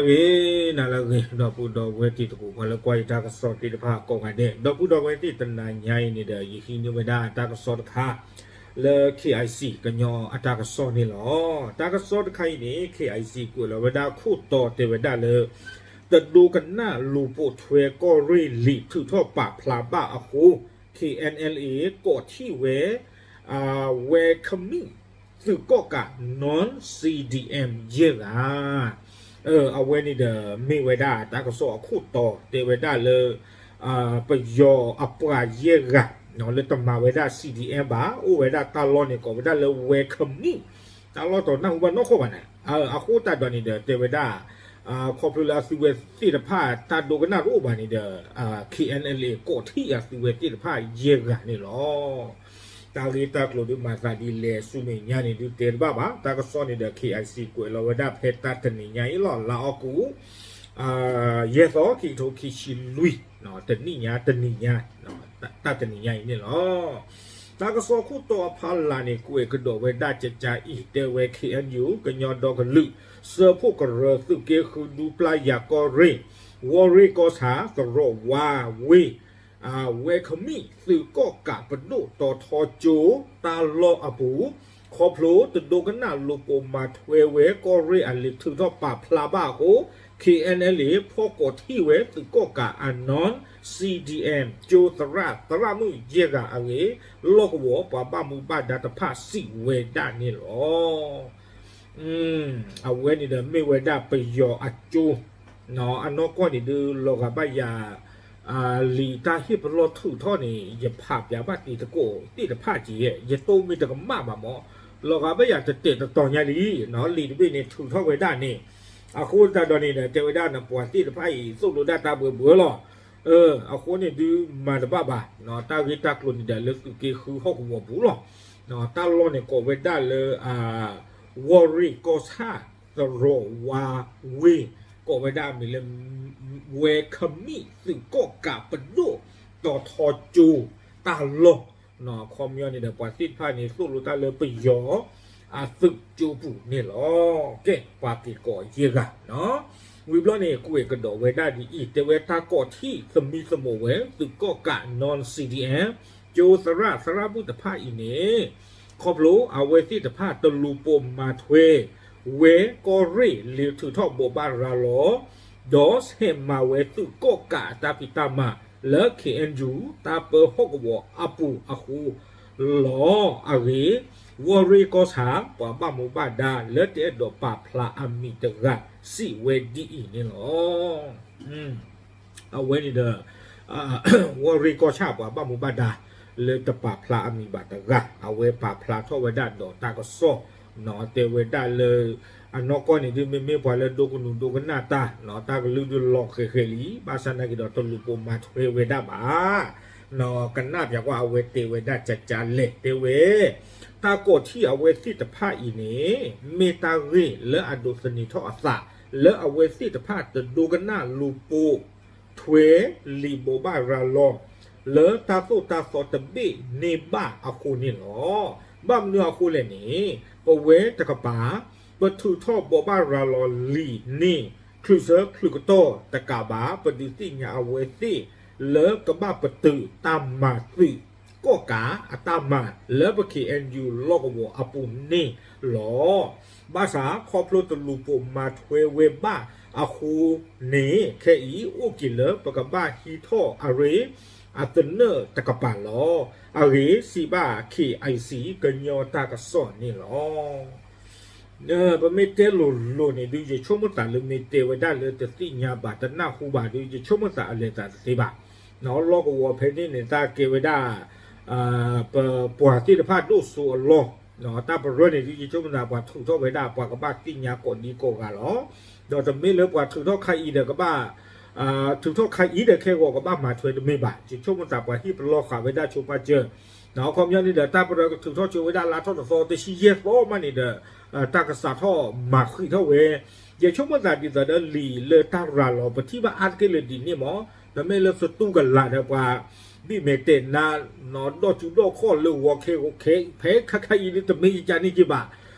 ဂ့ၤ နၤလၢအဂ့ၤ ဒီပုၢ်ဒီဝဲၢ်တံၤသကိး ပှၤလၢကွၢ်ယတၢ်ကစီၣ်သ့ၣ်တဖၣ်ကိးဂၤဒဲး ဒီပုၢ်ဒီဝဲၢ်သ့ၣ် တနၤညါအံၤန့ၣ်ဒီး ယဟံးန့ၢ်ဝဲဒၣ်တၢ်ကစီၣ်တခါ လၢ KIC ကညီအတၢ်ကစီၣ်န့ၣ်လီၤ. တၢ်ကစီၣ်တခါအံၤန့ၣ် KIC ကွဲးလီၤဝဲဒၣ်ခိၣ်တီတဲဝဲဒၣ်လၢ တဒိကနၣ်လူၤပိာ်ထွဲကီၢ်ရ့ၣ်လံာ်ထုးထီၣ်ပာ်ဖျါဘၣ်အဃိ KNLA ကိးထီၣ်ဝဲ ဝဲခမံၣ်သုးကီၣ်ကး non-CDM ယဲၢ်ဂၤ အဝဲန့ၣ်ဒီးမ့ၢ်ဝဲဒၣ်တၢ်ကစီၣ်အခိၣ်တီတဲဝဲဒၣ်လၢ ပယီၤအပှၤယဲၢ်ဂၤ လၢတမၤဝဲဒၣ် CDM ဘၣ် အိၣ်ဝဲဒၣ်တၢ်လီၢ်န့ၣ်ကိးဝဲဒၣ်လၢဝဲခမံၣ် တၢ်လီၢ်တနၢ်ဟူဘၣ်နီၢ်ခိဘၣ်န့ၣ် အဃိသတးဒီးန့ၣ်ဒီးတဲဝဲဒၣ် ခီဖျိလၢအသုဝဲသ့ၣ်တဖၣ်တၢ်ဒိကနၣ်တအိၣ်ဘၣ်န့ၣ်ဒီး KNLA ကိးထီၣ်အသုဝဲသ့ၣ်တဖၣ်ယဲၢ်ဂၤန့ၣ်လီၤ. တၢ်ဂ့ၢ်တၢ်ကျိၤဒုးမၤသးဒ်လဲၣ်ဆူမဲာ်ညါန့ၣ်ဒုးတဲတဘၣ်ဘၣ်. တၢ်ကစီၣ်န့ၣ်ဒီး KIC ကွဲးလီၤဝဲဒၣ်ဖဲတၢ်တနံၤညါအံၤလီၤ. လါအီကူး ယဲၢ်သီ ခံကထိခံဆံလွံၢ် တနံၣ်ညါတနံၤညါ တၢ်တနံၤညါအံၤန့ၣ်လီၤ. တၢ်ကစီၣ်ခိၣ်တီအဖီလာ်န့ၣ် ကွဲးကဒီးဝဲဒၣ်ကကါအံၤ တဲဝဲ KNU ကညီဒီကလုာ် စၢဖှိၣ်ကရၢ သုးက့ဃု ဒူပျၢ်ယၤကီၢ်ရ့ၣ် ဝီၢ်ရ့ၣ်ကီၢ်ဆၣ် သရိာ်ဝါဝ့ၢ် ဝဲခမံၣ်သုးကီၣ်ကးပဒိၣ်တီၤထီကၠိ တၢ်လီၢ်အပူၤ ခီဖျိတဒိကနၣ်လူၤပိာ်မၤထွဲဝဲ ကီၢ်ရ့ၣ်အလံာ်ထုးထီၣ်ပာ်ဖျါဘၣ်အဃိ KNLA ဖီၣ်ကိးထီၣ်ဝဲသုးကီၣ်ကးအ non-CDM ကၠိသရၣ်သရၣ်မုၣ်ယဲၢ်ဂၤအဂ့ၢ် လီၢ်ကဝီၤပှၤဘၣ်မူဘၣ်ဒါတဖၣ်စံးဝဲဒၣ်န့ၣ်လီၤ. အဝဲန့ၣ်ဒီးမ့ၢ်ဝဲဒၣ်ပယီၤအကၠိ အနီၢ်ကီၢ်န့ၣ်ဒုးလီၤဂာ်ဘၣ်ယၤ လံာ်တၢ်ဟ့ၣ်ပလီၢ်ထုးထီၣ်န့ၣ် ယဖးပၠးဘၣ်တံၤသကိးသ့ၣ်တဖၣ်က့ၤ ယတိၢ်မ့ၢ်တကမၣ်ဘၣ်မး လီၤဂာ်ဘၣ်ယၤတတဲာ်တတီၤညါလံ လံာ်တဘ့ၣ်န့ၣ်ထုးထီၣ်ဝဲဒၣ်န့ၣ် အဃိသတးဒီးန့ၣ်ဒီး တဲဝဲဒၣ်န့ၣ် ပှၤသ့ၣ်တဖၣ်အံၤသိၣ်လိဒၣ်တၢ်ဘှဲဘှဲလီၤ. အဃိန့ၣ်ဒုးမၤတဘၣ်ဘၣ် တၢ်ဂ့ၢ်တၢ်ကျိၤန့ၣ်ဒီးလၢသုးက့ဃုဟီၣ်ကဝီၤပူၤလီၤ. တၢ်လီၢ်န့ၣ်ကိးဝဲဒၣ်လၢ ဝီၢ်ရ့ၣ်ကီၢ်ဆၣ် သရိာ်ဝါဝ့ၢ် ကိးဝဲဒၣ်အမံၤလၢ ဝဲခမံၣ်သုးကီၣ်ကးပဒိၣ် တီၤထီကၠိ တၢ်လီၢ် ခီပညီန့ၣ်ဒီး ပှၤသ့ၣ်တဖၣ်န့ၣ် သိၣ်လိတၢ်လၢပယီၤ အသုးကၠိပူၤန့ၣ်လီၤ. ကဲ ပှၤက့ၤကိးယဲၢ်ဂၤ ဝံၤဘျီန့ၣ် ကွဲးကဒီးဝဲဒၣ်ဒ်အံၤ တဲဝဲတၢ်ကိးထီၣ်သမံသမိးဝဲ သုးကီၣ်ကး non-CDM ကၠိသရၣ်သရၣ်မုၣ်တဖၣ်အံၤန့ၣ် ခီဖျိအဝဲသ့ၣ်တဖၣ်တလူၤပိာ်မၤထွဲ ဝဲကီၢ်ရ့ၣ်လံာ်ထုးထီၣ်ဘိးဘၣ်ရၤလီၤ ဒီးဆဲးမၤဝဲသုးကီၣ်ကးအတၢ်ဖံးတၢ်မၤလၢ KNU တၢ်ပၢဟီၣ်ကဝီၤအပူၤအဃိလီၤ. အဂ့ၢ် ဝီၢ်ရ့ၣ်ကီၢ်ဆၣ် ပှၤဘၣ်မူဘၣ်ဒါလၢတအဲၣ်ဒိးပာ်ဖျါအမံၤတဂၤ စံးဝဲဒ်အံၤန့ၣ်လီၤ. အဝဲန့ၣ်ဒီး ဝီၢ်ရ့ၣ်ကီၢ်ဆၣ်ပှၤဘၣ်မူဘၣ်ဒါ လၢတပာ်ဖျါအမံၤဘၣ်တဂၤ အဝဲပာ်ဖျါထီၣ်ဝဲဒၣ်ဒီးတၢ်ကစီၣ် တဲဝဲဒၣ်လၢ အနီၢ်ကီၢ်န့ၣ်ဒုးမ့မ့ၢ်ပှၤလၢဒိကနူၤဒိကနၣ်တၢ် တၢ်ကလုၢ်ဒုးလီၤဃဲၤဃဲၤလံ ဘၣ်ဆၣ်သနာ်က့ဒီးတလူၤပိာ်မၤထွဲဝဲဒၣ်ဘၣ် ကနၣ်ပၠးကွၢ်အဝဲတဲဝဲဒၣ်ကကါလဲၣ် တဲဝဲ တၢ်ကိးထီၣ်အဝဲသ့ၣ်တဖၣ်အံၤန့ၣ် မ့ၢ်တၢ်ဂ့ၢ်လၢအဒိးသန့ၤထီၣ်အသး လၢအဝဲသ့ၣ်တဖၣ်တဒိကနၣ်လူၤပိာ်ထွဲလံာ်ဘိးဘၣ်ရၤလီၤ လၢတၢ်သိၣ်တၢ်သီတဘ့ၣ်န့ၣ်ဘၣ်အဃိန့ၣ်လီၤ. ဘၣ်မနုၤအဃိလဲၣ်န့ၣ် ပဝဲတကပၤ ပထုးထီၣ်ဘိးဘၣ်ရၤလီၤလံာ်န့ၣ် ချုးဆၢချုးကတီၢ်တကးဘၣ် ပဒုးသ့ၣ်ညါအဝဲသ့ၣ်လၢကဘၣ်ပတုာ်တၢ်မၤသုးကီၣ်ကးအတၢ်မၤလၢပ KNU လီၢ်ကဝီၤအပူၤန့ၣ်လီၤ. ဘၣ်ဆၣ်ခီဖျိတလူၤပိာ်မၤထွဲဝဲဘၣ်အဃိန့ၣ် ခဲအံၤအိၣ်က့ၤလၢပကဘၣ်ဟံးထီၣ်အရ့ အသနၢၣ်တကပၤလီၤ. အဂ့ၢ်စံးဘၣ် KIC ကညီတၢ်ကစီၣ်န့ၣ်လီၤ. ပမ့ၢ်တဲလိၤလိၤန့ၣ်ဒုး ယဆိကမိၣ်သးလၢမ့ၢ်တဲဝဲဒၣ်လၢတသ့ၣ်ညါဘၣ် တနၢ်ဟူဘၣ်ဒုး ယဆိကမိၣ်သးအလဲၤသးတသ့ဘၣ်. လီၢ်ကဝီၤဖဲန့ၣ်န့ၣ် တၢ်ကဲဝဲဒၣ် ပပှၤသ့ၣ်တဖၣ်ဒိၣ်စိအလီၢ် တၢ်ပရၢန့ၣ်ဒုး ယဆိကမိၣ်သးပှၤထုးထီၣ်ဝဲဒၣ် ပှၤကဘၣ်သ့ၣ်ညါကိးဒံကိးဂၤလီၤ. ဒီးတမ့ၢ်လၢပှၤထုးထီၣ်ခါအံၤဒီးကဘၣ် ထုးထီၣ်ခါအံၤဒီးခဲဂီၤကဘၣ်မၤထွဲတမ့ၢ်ဘၣ်. ယဆိကမိၣ်သးပှၤဟ့ၣ်ပလီၢ်ဃာ်ဝဲဒၣ်ဆိပာ်စၢၤ ခီပညီန့ၣ်ဒီး တၢ်ပရၢကထုးထီၣ်ဆိဝဲဒၣ်လါထီၣ်တသီ တဆံယဲၢ်သီမးန့ၣ်ဒီး တၢ်ကစးထီၣ်မၤဃံးထီၣ်ဝဲ ယဆိကမိၣ်သးဒ်သိးဒီးလံာ်လၢတၢ်ရၤလီၤ ပထံၣ်ဘၣ်အါတက့ၢ်လၢဒ်န့ၣ်မး တမ့ၢ်လၢသတူၢ်ကလာ်ဒီးပှၤဘံၣ်မဲာ်တဲာ်နါ ဒီၣ်စုဒီၣ်ခီၣ်လၢဂီၤခဲဂီၤခဲ ဖဲခါခါအံၤဒုးတမ့ၢ်ယကန့ၣ်က့ၤဘၣ်.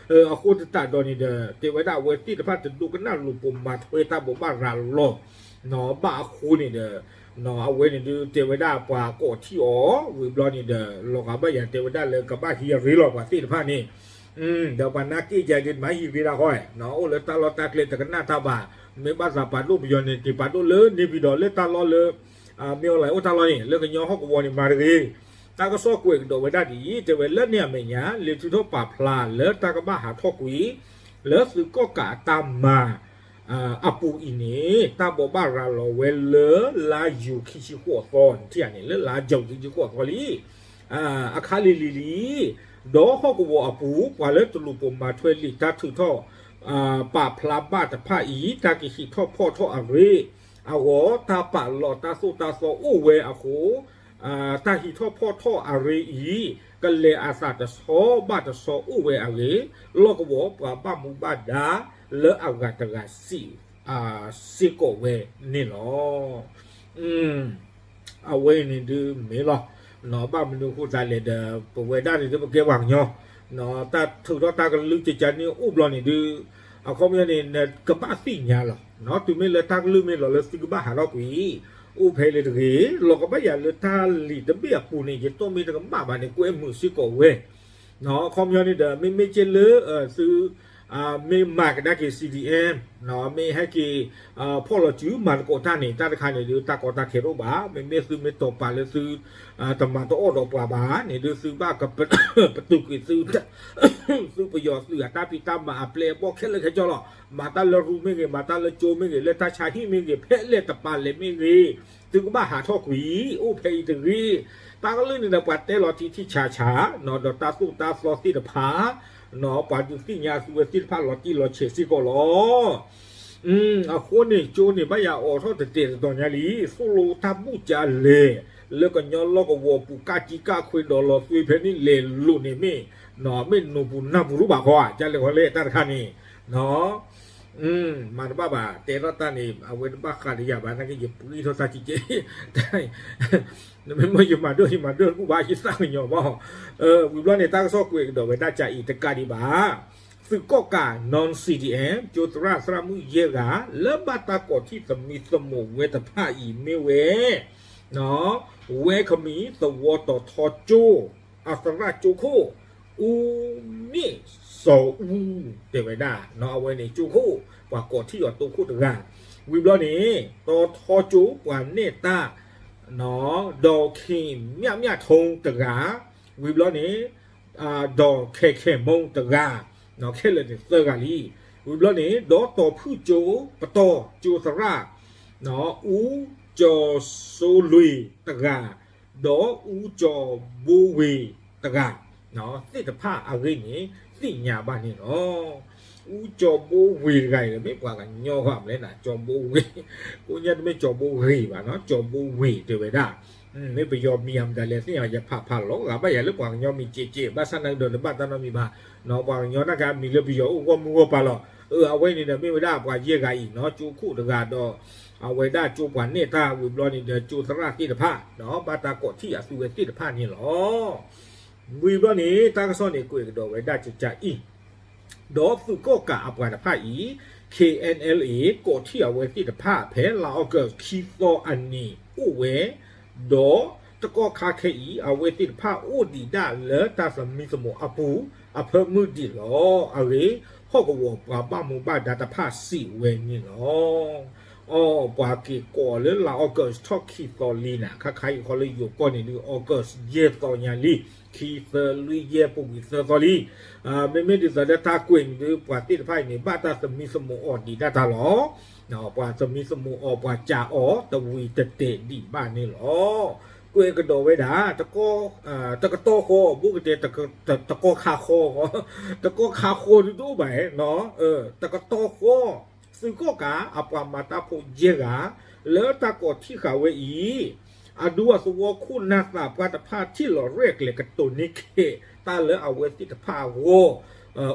အဃိသတးဒီးန့ၣ်ဒီး တဲဝဲဒၣ်အဝဲသ့ၣ်တဖၣ်တဒိကနၣ်လိာ်ပိာ်မၤထွဲတၢ်ဘိးဘၣ်ရၤလီၤ ဘၣ်အဃိန့ၣ်ဒီး အဝဲန့ၣ်ဒုးတဲဝဲဒၣ်ပှၤကိးထံၣ်အီၤ ဝံၤဘျီန့ၣ်ဒီး လီၤဂာ်ဘၣ်ယၤတဲဝဲဒၣ်လၢကဘၣ်ဟံးအရ့လီၤပှၤသ့ၣ်တဖၣ်န့ၣ် ဒီးပှၤနာ်က့ၢ်ယၤဒုးမၤဟံးရ့ဒၣ်ဃီ အိၣ်လၢတၢ်လီၢ်တၢ်ကျဲတကနၣ်တၢ်ဘၣ် မ့ၢ်ဘၣ်သးပာ်ဒိၣ်ပယီၤန့ၣ် က့ၤပာ်ဒိၣ်လၢန့ၣ်ပံၤဒီးလၢတၢ်လီၢ်လၢ မ့ၢ်အီၤလၢအိၣ်တၢ်လီၢ်န့ၣ် လၢကညီဟီၣ်ကဝီၤန့ၣ်မၤတဂ့ၤ တၢ်ကစီၣ်ကွဲးကဒီးဝဲဒၣ်ဒ်အံၤ တဲဝဲလၢန့ၣ်အမဲာ်ညါ လဲၤထုးထီၣ်ပာ်ဖျါလၢတၢ်ကဘၣ်ဟးထီၣ်ကွံာ် လၢသုးကီၣ်ကးအတၢ်မၤ အပူၤအံၤန့ၣ် တၢ်ဘိးဘၣ်ရၤလီၤဝဲလၢလါယူၤခံဆံဃိးသီန့ၣ် ထံၣ်ဧါန့ၣ် လၢလါယူၤခံဆံဃိးသီလံ အခါလံၤလံၤလံၤ ဒီးဟီၣ်ကဝီၤအပူၤ ပှၤလၢတလိာ်ပိာ်မၤထွဲလံာ်တၢ်ထုးထီၣ် ပာ်ဖျါဘၣ်တဖၣ်အံၤ တၢ်ကဟံးထီၣ်ဖီၣ်ထီၣ်အရ့ အဂီၢ် တၢ်ပာ်လီၤတၢ်သိၣ်တၢ်သီအိၣ်ဝဲအဃိ တၢ်ဟံးထီၣ်ဖီၣ်ထီၣ်အရ့အံၤ ကလဲၤအသးတဆီဘၣ်တဆီအိၣ်ဝဲအဂ့ၢ် လီၢ်ကဝီၤပှၤဘၣ်မူဘၣ်ဒါလၢအဂၤတဂၤစံး စ့ၢ်ကီးဝဲန့ၣ်လီၤ. အဝဲအံၤန့ၣ်ဒုးမ့ၢ်လီၤ. ဘၣ်မနုၤအဃိသတးလဲၣ်ဒီး ပဝဲဒၣ်န့ၣ်ဒုးပကဲပှၤကညီ တၢ်ထုးထီၣ်တၢ်ကလုၢ်ကကန့ၣ်အိၣ်ဘျီန့ၣ်ဒုး အခီပညီန့ၣ် နကဘၣ်သ့ၣ်ညါလီၤ. တုၤမ့ၢ်လၢတၢ်ကလုၢ်မ့ၢ်လီၤလၢသုကဘၣ်ဟးထီၣ်ကွံာ် အိၣ်ဖဲလၢတဂ့ၤ လီၤကဘၣ်ယၤလၢတၢ်လံာ်တဘ့ၣ်အပူၤန့ၣ် ယတိၢ်မ့ၢ်တကမၣ်ဘၣ်န့ၣ် ကွဲမုာ်စ့ၢ်ကီးဝဲ အခီပညီန့ၣ်ဒီး မ့မ့ၢ်က့လၢ သု မ့ၢ်မၤကဒါက့ၤ C D M မ့ၢ်ဟဲက့ၤ ဖီၣ်လီၤစုမၤသကိးတၢ်န့ၣ် တၢ်တခါန့ၣ်ဒုး တၢ်ကီတၢ်ခဲတအိၣ်ဘၣ်. မ့မ့ၢ်သုမ့ၢ်တီၤပာ်လၢသု တမၤတအီၣ်ဒီးပှၤဘၣ်န့ၣ်ဒုး သုဘၣ်က ပတုာ်ကွံာ်သု သုပယီၤသုးအတၢ်ဖံးတၢ်မၤအပျဲၢ်အဘီၣ်ခဲလၢာ်ခဲဆ့လီၤ. မၤတၢ်လၢရူမ့ၢ်ဂ့ၤ, မၤတၢ်လၢကၠိမ့ၢ်ဂ့ၤ, လၢတၢ်ဆါဟံၣ်မ့ၢ်ဂ့ၤ, ဖဲလဲၣ်တပာ်လဲၣ်မ့ၢ်ဂ့ၤ, သုကဘၣ်ဟးထီၣ်ကွံာ် အိၣ်ဖဲအံၤတဂ့ၤ. တၢ်ကလုၢ်န့ၣ်ဒီး ပှၤတဲလီၤထံထံဆးဆး ဒီးတၢ်သိၣ်တၢ်သီသ့ၣ်တဖၣ် ပှၤဒုးသ့ၣ်ညါအသုဝဲသ့ၣ်တဖၣ်လီၤတံၢ်လီၤဆဲးစ့ၢ်ကီးလီၤ. အဃိန့ၣ် ကၠိန့ၣ် ဘၣ်ယၤအိးထီၣ်တတဲာ်တတီၤညါလံ. သိၣ်လိတၢ်ဘူၣ်ကၠါလဲၣ် လၢကညီလီၢ်ကဝီၤပူၤ ကၣ်ကံကၣ်ခွ့ဒီးလီၤသွ့ဖဲန့ၣ်လဲၤလိာ်န့ၣ်မ့ၢ် မ့ၢ်နိာ်ပူၤနၢ်ပူၤရူၣ်ဘၣ်ခီ ကၠါလဲၣ်ခီလဲၣ်တၢ်တခါန့ၣ် မၤတဘၣ်ဘၣ် တဲထီၣ်တၢ်န့ၣ် အဝဲတဘၣ်ဃးဒီးယၤဘၣ် နာ်က့ ယပှံထီၣ်တၢ်ကကဲ မ့မ့ၢ်ယမၤဒိၣ် ယမၤဒိၣ်တဘူၣ်ဘၣ် ယသၣ်ကညီၤဘၣ်. ဝံၤဘျီန့ၣ် တၢ်ကစီၣ်ကွဲးကဒီးဝဲဒၣ်ကၠါအံၤတကးဒံးဘၣ်. သုးကီၣ်ကး non C D M ကၠိသရၣ်သရၣ်မုၣ်ယဲၢ်ဂၤ လၢဘၣ်တၢ်ကိးထံၣ်သမံသမိးဝဲတဖၣ်အံၤမ့ၢ်ဝဲ ဝဲခမံ သဝီတီၤထီကၠိ အသရၣ်ကၠိခိၣ် အူန့ၣ်စီၤအူ တဲဝဲဒၣ် အဝဲန့ၣ်ကၠိခိၣ် ပှၤကိးထံၣ်အီၤတိခိၣ်တဂၤ ဝံၤဘျီန့ၣ် တီၤထီကၠိပှၤနဲၣ်တၢ် ဒီးခ့ၣ်မၠၣ်မၠၣ်ထိတဂၤ ဝံၤဘျီန့ၣ် ဒီးခဲခဲမိတဂၤ ခဲလၢာ်န့ၣ်သၢဂၤလံ. ဝံၤဘျီန့ၣ် ဒီးတီၤဖုၣ်ကၠိ ပတီၢ်ကၠိသရၣ် အူကၠီၤစိလွ့ၣ်တဂၤ ဒီးအူကၠီၤဘိဝ့ၤတဂၤ သ့ၣ်တဖၣ်အဂ့ၢ်န့ၣ် သ့ၣ်ညါဘၣ်န့ၣ်လီၤ. အူကၠီၤဘိဝ့ၤတဂၤအံၤ မ့ၢ်ပှၤကညီဃီမလဲၣ်နၤ ကၠီၤဘိဝ့ၤ ကိးညါတမ့ၢ်ကၠီၤဘိဂ့ၤဘၣ်နီၤ ကၠီၤဘိဝ့ၤတဲဝဲဒၣ် မ့ၢ်ပယီၤမံၤအမတၤလဲၣ်သ့ၣ်ညါ ယဖးဖးလီၤ ဂၤဘၣ်ယၤလၢပှၤကညီမံၤကဲးကဲး ဘၣ်ဆၣ်နာ်က့ဒီး နဘၣ်တၢ်နီတမံၤဘၣ် ပှၤကညီနာ်က့အမံၤလၢပယီၤအိၣ်ဂီၢ်မုၢ်ဂီၢ်ပၤလီၤ. အဝဲန့ၣ်ဒီး မ့ၢ်ဝဲဒၣ်ပှၤယဲၢ်ဂၤအံၤနီၤ ကၠိခိၣ်တဂၤဒီး အဝဲဒၣ်ကၠိပှၤနဲၣ်တၢ်ဝံၤဘျီန့ၣ်ဒီး ကၠိသရၣ်သ့ၣ်တဖၣ် ဘၣ်တၢ်ကိးထံၣ်အသုဝဲသ့ၣ်တဖၣ်န့ၣ်လီၤ. ဝံၤဘျီန့ၣ် တၢ်ကစီၣ်န့ၣ် ကွဲးကဒီးဝဲဒၣ်ကကးအံၤ ဒီးသုးကီၣ်ကးအပှၤတဖၣ်အံၤ K N L A ကိးထံၣ်အဝဲသ့ၣ်တဖၣ် ဖဲလါအီကူးခံသီအနံၤအိၣ်ဝဲ ဒီးတကီၢ်ခါခဲအံၤ အဝဲသ့ၣ်တဖၣ်အိၣ်ဒံးဒၣ်လၢတၢ်သမံသမိးအပူၤ အဖၢမုၢ်ဒံးလီၤ. အဂ့ၢ် ဟီၣ်ကဝီၤပှၤဘၣ်မူဘၣ်ဒါတဖၣ်စံးဝဲန့ၣ်လီၤ. အီ ပှၤက့ၤကိးလၢလါအီကူးထီၣ်ခံသီလံနၤ ခါခါအံၤဃီလၢယိၤကီၢ်န့ၣ်ဒုး အီကူးယဲၢ်သီညါလံ ခံသၢလွံၢ်ယဲၢ်ပူၤကွံာ်သၢသီလံ. မ့မ့ၢ်ဒ်သိးလၢတၢ်ကွဲးန့ၣ်ဒုး ပှၤသ့ၣ်တဖၣ်အံၤန့ၣ် ဘၣ်တၢ်သမံသမိးအီၤဒံးဒၣ်တၢ်လီၤ. ပှၤသမံသမိးအီၤ ပှၤကးအီၤ တဝံၤတတဲာ်ဒံးဘၣ်န့ၣ်လီၤ. ကွဲးကဒီးဝဲဒၣ် တကတီၢ်ဃီ ဘိၣ်ကတဲ တကီၢ်ခါဃီ တကီၢ်ခါဃီဒုးတအိၣ်ဘၣ်နီၤ တကတီၢ်ဃီ သုးကီၣ်ကးအပှၤမၤတၢ်ဖိယဲၢ်ဂၤ လၢတၢ်ကိးထံၣ်ဃာ်ဝဲအံၤ အဒူအသဝီခိၣ်နၢ်သးပှၢ်တဖၣ်ထံၣ်လီၤရဲၣ်ကျဲၤကတိၤန့ၢ်ခဲးတၢ်လၢအဝဲသ့ၣ်တဖၣ်အဂီၢ်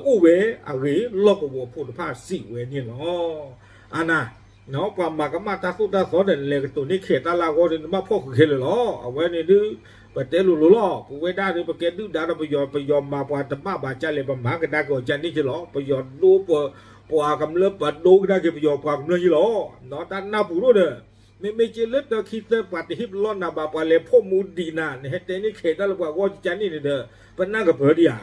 အိၣ်ဝဲအဂ့ၢ် လီၢ်ကဝီၤဖိတဖၣ်စံးဝဲန့ၣ်လီၤ. အနၤ ပှၤမၤကမၣ်တၢ်သိၣ်တၢ်သီဒီး နလဲၤကတိၤန့ၢ်ခဲးတၢ်လၢအဂီၢ်ဒီး နဘၣ်ဖီၣ်ဃုာ်ခဲလၢာ်လီၤ. အဝဲန့ၣ်ဒုး ပတဲလိၤလိၤလီၤ. ပဝဲဒၣ်ဒီး ပကဲဒုၣ်ဒါဒီးပယီၤ, ပယီၤမၤပှၤတဘၣ်ဘၣ်ကလဲၣ်, ပမၤကဒါက့ၤအီၤကန့ၢ်က့ၤလီၤ. ပယီၤဒိပှၤကမျၢၢ်, ပဒိကဒါက့ၤပယီၤပှၤကမျၢၢ်ယ့လီၤ. တၢ်နၢ်ပူၤဒိၣ်ဒီး, မ့မ့ၢ်က့လၢတၢ်ခံသၢပှၤတဟ့ၣ်ပလီၢ်နၤဘၣ်, ပှၤလဲၤဖီၣ်မူဒံးနၤ, နဟဲတဲန့ၢ်ခဲတၢ်လၢပှၤဂီၢ်ကန့ၢ်န့ၣ်ဒီး, ပနၢ်ကပၢၤဒံး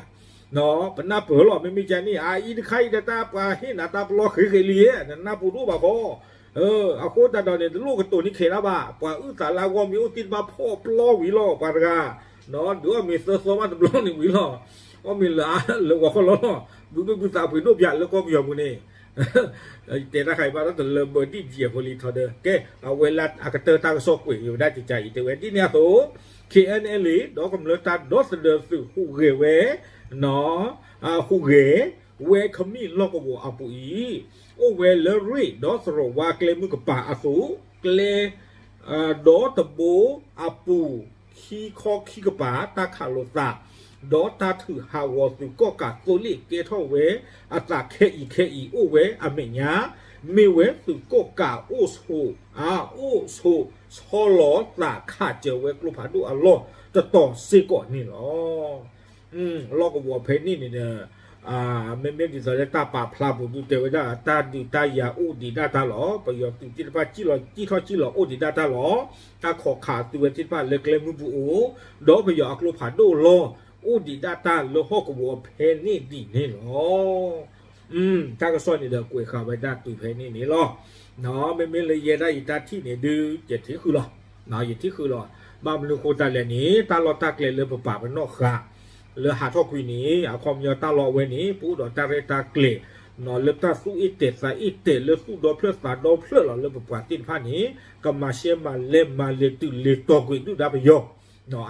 ဧါ. ပနၢ်ပၢၤလီၤ, မ့မ့ၢ်ကန့ၢ် အအံၤတခါအံၤဒီး တၢ်ပှၤဟ့ၣ်နၤတၢ်ပလီၢ်ဃ့ဃ့လံ, နနၢ်ပူၤဒိၣ်ဘၣ်ဃီ. အဃိသတးဒီးန့ၣ် တလိၣ်ကတိၤန့ၢ်ခဲတၢ်ဘၣ်. ပှၤအုၣ်သးလၢအဂီၢ်မ့ၢ်အိၣ်သ့ၣ်တဖၣ်ဖီၣ်ပျီဝံၤလီၤ, ပှၤတဂၤ, ဒုးအီၣ်မ့ၤသၢသီမးတဘျီန့ၣ်ဝံၤလီၤ. အီၣ်မ့ၤလၢအါလၢဂီၤခီလီၤလီၤ. ဘုဘ့ၣ်ဘုသးပှ့ၤဒိၣ်ပၠးလၢကီၢ်ပယီၤပူၤန့ၣ်, တဲတၢ်ခါအံၤဘၣ်ဒီးတလၢဘၢဒံၣ်ဒံၣ်အဖိလံထီဒီး, ကဲ, အဝဲလၢအကတၢၢ်တၢ်ကစီၣ်ကွဲးက့ၤဝဲဒၣ်ကကါအံၤ တဲဝဲဒ်န့ၣ်အသိး, ခ့ၣ်အဲၣ်ၣ်အဲၣ်လ့ ဒီးကမျၢၢ်တၢ်ဒီသဒၢသုးဟူးဂဲၤဝဲ, ဟူးဂဲၤဝဲခမံၣ်လီၢ်ကဝီၤအပူၤအံၤ, အိၣ်ဝဲလၢရ့ၣ်ဒီးသရိာ်ဝါကျဲမုၢ်ကပၤအသိး, ကျဲ ဒီတဘိအပူၤ, ခံခီခံကပၤ တၢ်ခးလိာ်သး, ဒီးတၢ်ထုးဟးဂီၤသုးကီၣ်ကးသိလ့ၣ်ကဲထီၣ်ဝဲအသးခဲအံၤခဲအံၤ အိၣ်ဝဲအမဲာ်ညါ, မ့ၢ်ဝဲသုးကီၣ်ကးအိၣ်ဆိး, အအိၣ်ဆိးဆီလီၤသးခးစၢၤဝဲကျိဖးဒိၣ်အလီၢ်တတီၤစ့ၢ်ကီးန့ၣ်လီၤ. လီၢ်ကဝီၤဖဲန့ၣ်န့ၣ်ဒီး မ့မ့ၢ်ဒ်သိးလၢတၢ်ပာ်ဖျါပူၤဒုးတဲဝဲဒၣ် တၢ်ဒုးတၢ်ယၤအိၣ်ဒံးဒၣ်တၢ်လီၤ. ပယီၤသုးသ့ၣ်တဖၣ်စံၣ်လီၤစံၣ်ထီၣ်စံၣ်လီၤအိၣ်ဒံးဒၣ်တၢ်လီၤ. တၢ်ခိးခးသုးဝဲသ့ၣ်တဖၣ်လၢကျဲမုၢ်ပူၤအိၣ်, ဒီးပယီၤအကျိဖးဒိၣ်လီၤ အိၣ်ဒံးဒၣ်တၢ်လၢဟီၣ်ကဝီၤဖဲန့ၣ်ဒ်န့ၣ်လီၤ. တၢ်ကစီၣ်န့ၣ်ဒီးကွဲးဃာ်ဝဲဒၣ်တုၤဖဲန့ၣ်န့ၣ်လီၤ. မ့မ့ၢ်လၢယဲဒၣ်ယတၢ်ထံၣ်န့ၣ်ဒုး ယထံၣ်ဃုာ်လီၤ. ယထံၣ်ဃုာ်လီၤ. ဘၣ်မနုၤဃိသတးလဲၣ်န့ၣ် တၢ်လီၢ်တၢ်ကျဲလၢပပာ်ပနီၣ်ဃာ် လၢဟးထီၣ်ကွံာ်န့ၣ် အခီပညီတၢ်လီၢ်အဝဲန့ၣ် ပအိၣ်ဒီးတၢ်ရဲၣ်တၢ်ကျဲၤ လၢတၢ်သူၣ်အ့ၣ်တဲာ်သးအ့ၣ်တဲာ် လၢသူၣ်ဒီဖျၢၣ်သးဒီဖျၢၣ်လီၤ. လၢပပှၤသ့ၣ်တဖၣ်န့ၣ် ကမၤရှဲမၤလဲၢ်မၤလဲၤတုၤလ့ၤတီၤကွံာ်ဒုၣ်ဒါပယီၤ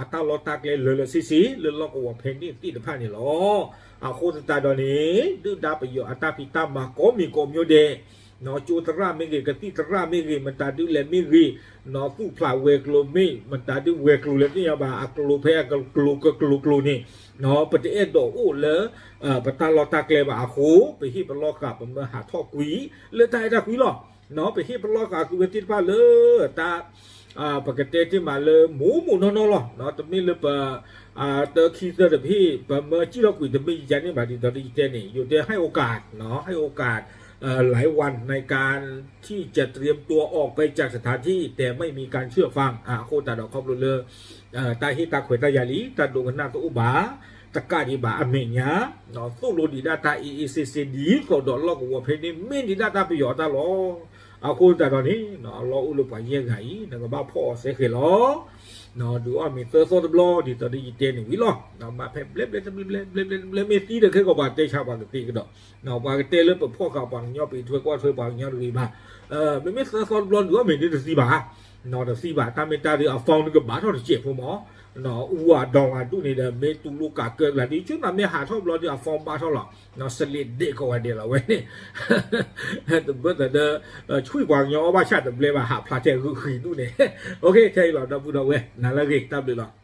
အတၢ်လီၢ်တၢ်ကျဲလၢာ်လၢာ်ဆ့ဆ့ လၢလီၢ်ကဝီၤဖဲန့ၣ်သ့ၣ်တဖၣ်န့ၣ်လီၤ. အဃိသတးဒီးန့ၣ် ဒုၣ်ဒါပယီၤအတၢ်ဖံးတၢ်မၤကိးမံၤကိးမျိုးဒဲး ကၠိသရၣ်မ့ၢ်ဂ့ၤ, ကသံၣ်သရၣ်မ့ၢ်ဂ့ၤ, မတၤဒုလဲၣ်မ့ၢ်ဂ့ၤ, သူၣ်ဖျးဝဲၤကျိၤမ့ၢ်, မတၤဒုဝဲၤကျိၤလဲၣ်သ့ၣ်ညါဘၣ်, အကျိၤဖဲအကျိၤကကျိၤကျိၤန့ၣ် ပတအဲၣ်ဒိးအိၣ်လၢ ပတၢ်လီၢ်တၢ်ကျဲဘၣ်အဃိ ပဟ့ၣ်ပလီၢ်ဃာ်ပမၢဟးထီၣ်ကွံာ် လၢတၢ်အဲၣ်တၢ်ကွံလီၤ. ပဟ့ၣ်ပလီၢ်ဃာ်သုဝဲသ့ၣ်တဖၣ်လၢ တၢ် ပကတဲတ့ၢ်မးလၢမိၢ်မိၢ်နီၢ်နီၢ်လီၤ. တမ့ၢ်လၢပ တၢခံသၢဒီးပဟ့ၣ်ပမၢစံၣ်ထီၣ်ကွံာ် တမ့ၢ်ယကန့ၣ်ဘၣ် ဒ်သိးဒီးယတဲန့ၣ် ယိၤတဲ ให้โอกาส ให้โอกาส หลายวันในการที่จะเตรียมตัวออกไปจากสถานที่ แต่ไม่มีการเชื่อฟัง အဃိသတးဒီးခီဖျိလၢ တၢ်ဟ့ၣ်တၢ်ခွဲးတၢ်ယာ်လံ တၢ်ဒိကနၣ်တအိၣ်ဘၣ် တကးဒံးဘၣ်အမဲာ်ညါ သိၣ်လိဒံးဒၣ်တၢ်အ့ၣ်အ့ၣ်စ့စ့ဒ်သိးဒီးလီၢ်ကဝီၤဖဲန့ၣ် မ့ၢ်ဒံးဒၣ်တၢ်ပယီၤအတၢ်လီၢ်. အဃိသတးဒီးန့ၣ် အလီၢ်အိၣ်လၢပှၤယဲၢ်ဂၤအံၤ နကဘၣ်ဖီၣ်အီၤစဲဃဲၤလီၤ. ဒုးအီၣ်မ့ၤသၢသီတဘျီ ဒ်သိးဒီးယတဲန့ၣ်ဝံၤလီၤ. မၤဖဲဘျဲဘျဲတဘျဲဘျဲ ဘျဲဘျဲတဘျဲ မ့ၢ်သံဒီးခဲကိာ်ပှၤတဲဆါပှၤကသ့ကဒီး ပှၤကတဲလၢပဖီၣ်ဃာ်ပှၤကညီ ပအံးထွဲကွၢ်ထွဲပှၤကညီတဂ့ၤဘၣ်. မ့မ့ၢ်သၢသီတဘျီ ဒုးအီၣ်မ့ၤဒုးတသံဘၣ်. တသံဘၣ် တၢ်မ့ၢ်တၢ်ဒုး အ phone ဒုးကဘၣ်ထီၣ်တစဲးဖိမး အူအဒီးဂၤဒူၣ်န့ၣ်ဒီး မ့ၢ်တူၢ်လိာ်ကးကၢကလၤဒုး ဆူနၤမ့ၢ်ဟးထီၣ်ဘျီဒုး အ phone ဘၣ်ထီၣ်လီၤ. စလ့းဒဲးကိးဂၤဒဲးလီၤဝဲန့ၣ် တဘၢသးဒီး ဆွံၣ်ပှၤကညီအီၣ်ဘၣ်ဆၣ်တဘျဲဘၣ် ဟးဖျါထဲဂုာ်ဃံးဒူၣ်န့ၣ် ခဲအံၤလီၤ ဒီပုၢ်ဒီဝဲၢ် နၤလၢအဂ့ၤ တၢ်ဘျုးလီၤ.